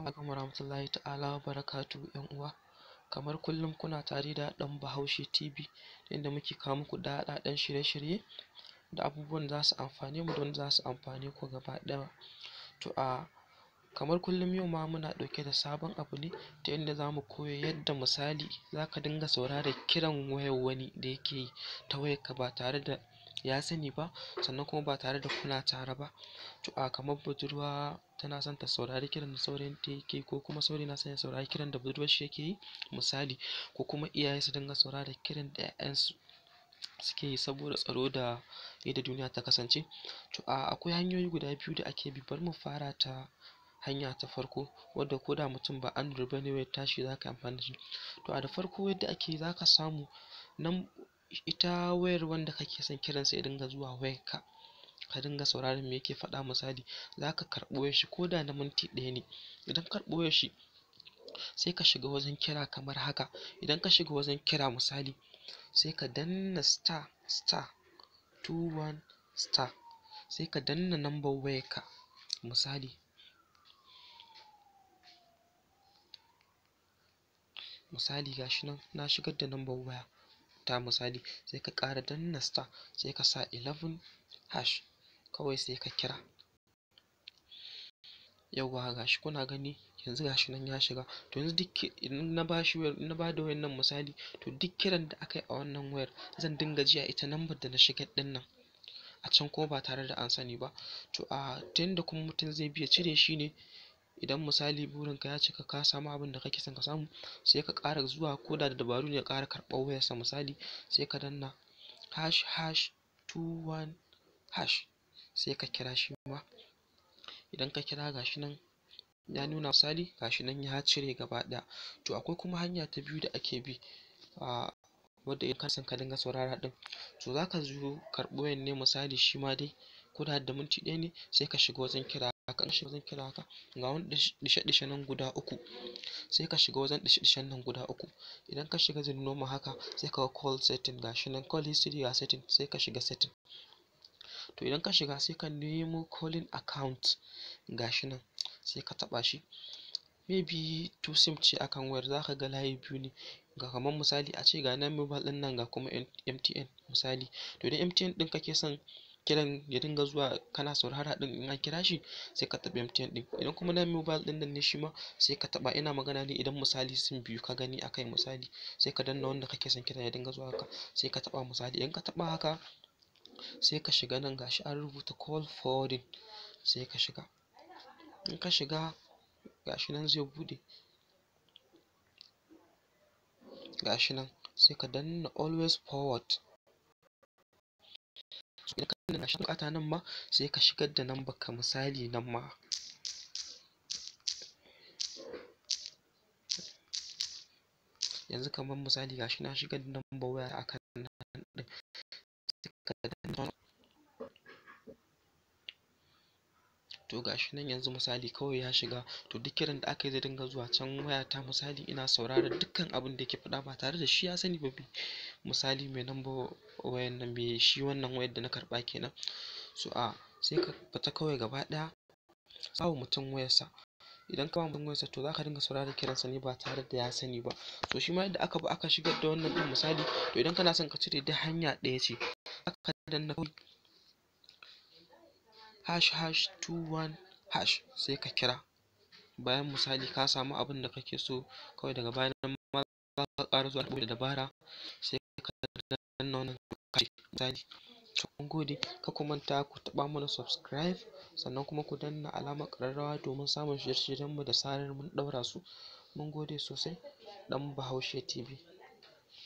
Alaikum warahmatullahi ta'ala wa barakatuhu ƴan uwa. Kamar kullum kuna tare da ɗan Bahaushe TV, inda muke kawo muku daɗaɗɗen shirye-shirye da abubuwan da za su amfane mu da wanda za su amfane ku gaba ɗaya. To a kamar kullum yau ma muna ɗauke da sabon abu ne ta yanda za mu koya yadda misali za ka dinga sauraron kiran wayar wani da yake yi ta wayarka ba tare da ya sani ba, sannan kuma ba tare da kuna tare ba. To a kamar budurwa tana son ta saurari kiran da saurayinta yake yi, ko kuma saurayi na son ya saurari kiran da budurwar shi yake yi misali, ko kuma iyaye su dinga sauraron kiran da 'ya'yansu suke yi saboda tsaro da yadda duniya ta kasance. To a akwai hanyoyi guda biyu da ake bi. Bari mu fara ta hanya ta farko, wadda ko da mutum ba Android bane wayar tashi za ka yi amfani da shi. To a da farko yadda ake yi, za ka samu nan ita wayar wanda kake son kiransa ya dinga zuwa wayarka, ka dinga sauraron me yake faɗa. Misali, za ka karɓi wayar shi ko da na minti ɗaya ne. Idan ka karɓi wayar shi, sai ka shiga wajen kira kamar haka. Idan ka shiga wajen kira misali, sai ka danna star star 21 star, sai ka danna number wayarka misali. Misali gashi nan na shigar da number waya ta misali, sai ka ƙara danna star, sai ka sa 11 hash, kawai sai ka kira. Yawwa, gashi kuna gani yanzu gashi nan ya shiga. To yanzu duk idan na bashi wayar, in na bada wayar nan misali, to duk kiran da aka yi a wannan wayar zan dinga ji a ita number da na shigar ɗin nan a can, kuma ba tare da an sani ba. To a ta yanda kuma mutum zai bi ya cire shi ne, idan misali burinka ya cika, ka samu abin da kake son ka samu, sai ka ƙara zuwa ko da da dabaru ne ka ƙara karɓar wayarsa misali, sai ka danna hash hash 21 hash, sai ka kira shi ma. Idan ka kira, gashi nan ya nuna misali, gashi nan ya cire gaba ɗaya. To akwai kuma hanya ta biyu da ake bi, a wadda in kana son ka dinga saurara ɗin, to za ka zo karɓi wayar ne misali, shi ma dai ko da da minti ɗaya ne, sai ka shiga wajen kira haka. In ka shiga wajen kira haka, ga wani ɗishe-ɗishe nan guda uku, sai ka shiga wajen ɗishe-ɗishen nan guda uku. Idan ka shiga, zai nuno ma haka, sai ka ga call setting, gashi nan call history, ga setting, sai ka shiga setting. To idan ka shiga, sai ka nemo calling account, gashi nan, sai ka taɓa shi. Maybe two SIM ce akan wayar, za ka ga layi biyu ne, ga kamar misali a ce ga nan mobile ɗin nan, ga kuma MTN misali. To idan MTN ɗin kake son kiran ya dinga zuwa kana saurara ɗin in an kira shi, sai ka taɓa MTN ɗin. Idan kuma na mobile ɗin nan ne shi ma, sai ka taɓa. Ina magana ne idan misali SIM biyu ka gani akai misali, sai ka danna wanda kake son kiran ya dinga zuwa haka, sai ka taɓa misali. Idan ka taɓa haka, sai ka shiga nan, gashi an rubuta call forwarding, sai ka shiga. In ka shiga, gashi nan zai buɗe, gashi nan, sai ka danna always forward. Idan ka danna shi buƙata nan ma, sai ka shigar da number ka misali nan ma. Yanzu kamar misali gashi na shigar da number waya akan nan ɗin, sai ka danna. To gashi nan yanzu misali kawai ya shiga. To duk kiran da aka yi zai dinga zuwa can wayata misali, ina sauraron dukkan abin da yake faɗa ba tare da shi ya sani ba, misali mai number wayan nan, mai shi wannan wayar da na karɓa kenan. So a sai ka fita kawai gaba ɗaya, ba wa mutum wayarsa. Idan ka ba mutum wayarsa, to za ka dinga sauraron kiransa ne ba tare da ya sani ba. So shi ma yadda aka bi aka shigar da wannan ɗin misali, to idan kana son ka cire, duk hanya ɗaya ce. Zaka danna kawai hash hash 21 hash, sai ka kira. Bayan misali ka samu abin da kake so, kawai daga baya nan ma za ka ƙara zuwa da dabara, sai ka danna wannan misali. To mun gode, kar ku manta ku taɓa mana subscribe, sannan kuma ku danna alamar ƙararrawa domin samun shirye-shiryenmu da zarar mun ɗaura su. Mun gode sosai. Ɗan Bahaushe TV.